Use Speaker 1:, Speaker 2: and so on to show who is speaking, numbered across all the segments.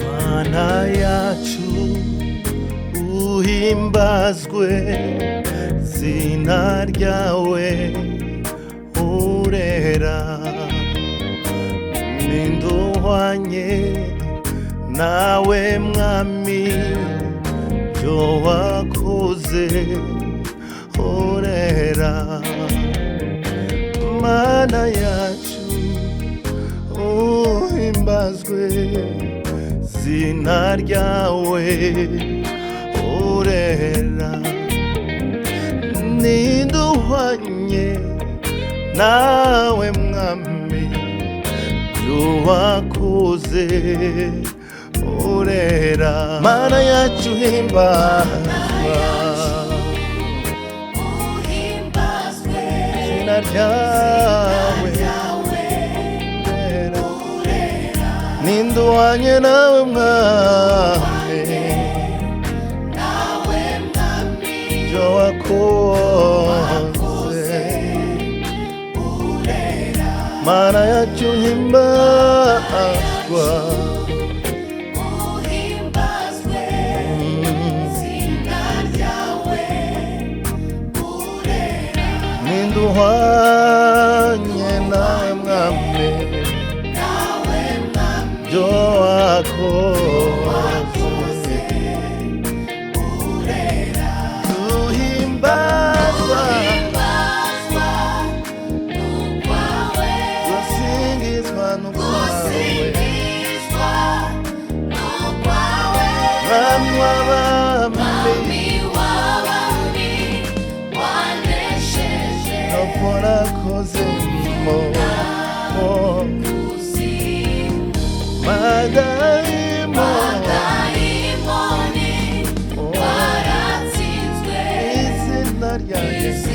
Speaker 1: Mana yacu uhimbazwe, zina ryawe urera, ninduhwanye nawe mwami, byo wakoze urera. Mana yacu uhimbazwe, zina ryawe urera, ninduhwanye nawe mwami, byo wakoze urera. Mana yacu himbazwa, zina ryawe urera, ninduhwanye nawe mwami, byo wakoze. Mana yacu himbazwa, ninduhwanye nawe mwami, byo wakoze. Tuhimbazwa, gusingizwa n'ukwawe, mwami w'abami, warakoze mo madayimo, izina rya Yesu,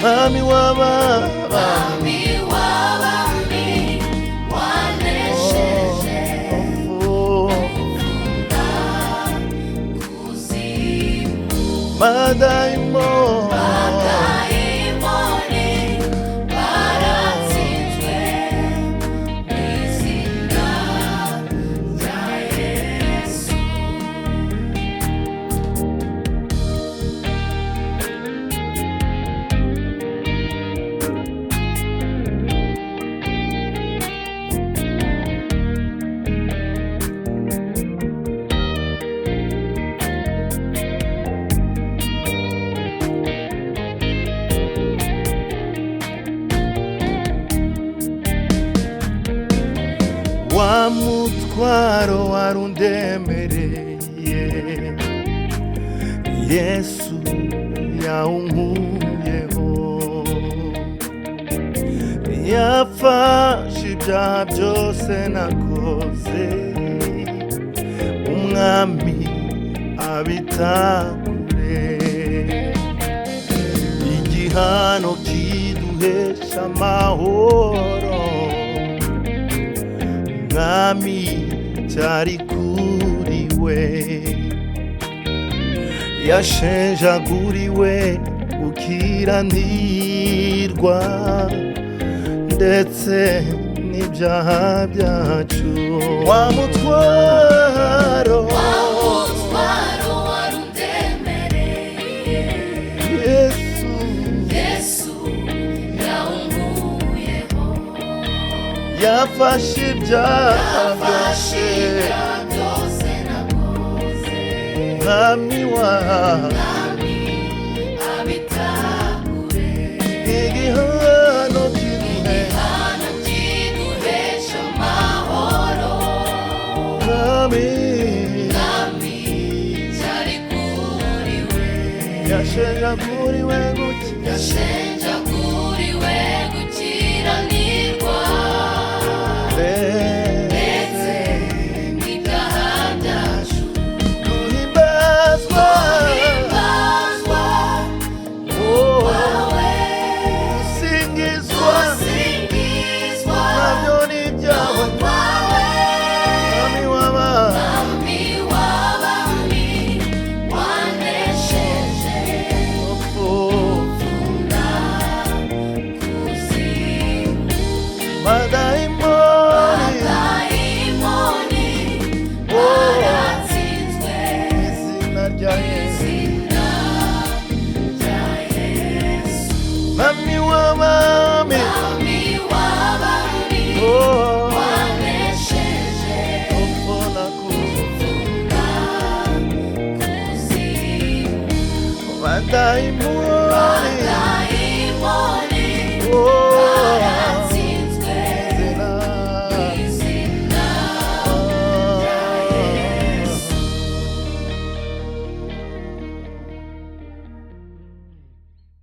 Speaker 1: mwami w'abami, madayimo, wa mutwaro warundemereye, Yesu yawunkuyeho, yafashe ibyaha byose nakoze, umwami abitakure. Igihano kiduhesha amahoro, mwami cyari kuri we, yashenjaguriwe gukiranirwa ndetse n'ibyaha byacu. Wa mutwaro, Yesu, yafashe ibyaha byose, mwami wawe, igihano kiduhe, mwami yashenjaguriwe gukira,
Speaker 2: Yashenjaguriwe gukiranirwa ndetse n'ibyaha byacu.
Speaker 1: Guhimbazwa, Abadayimoni.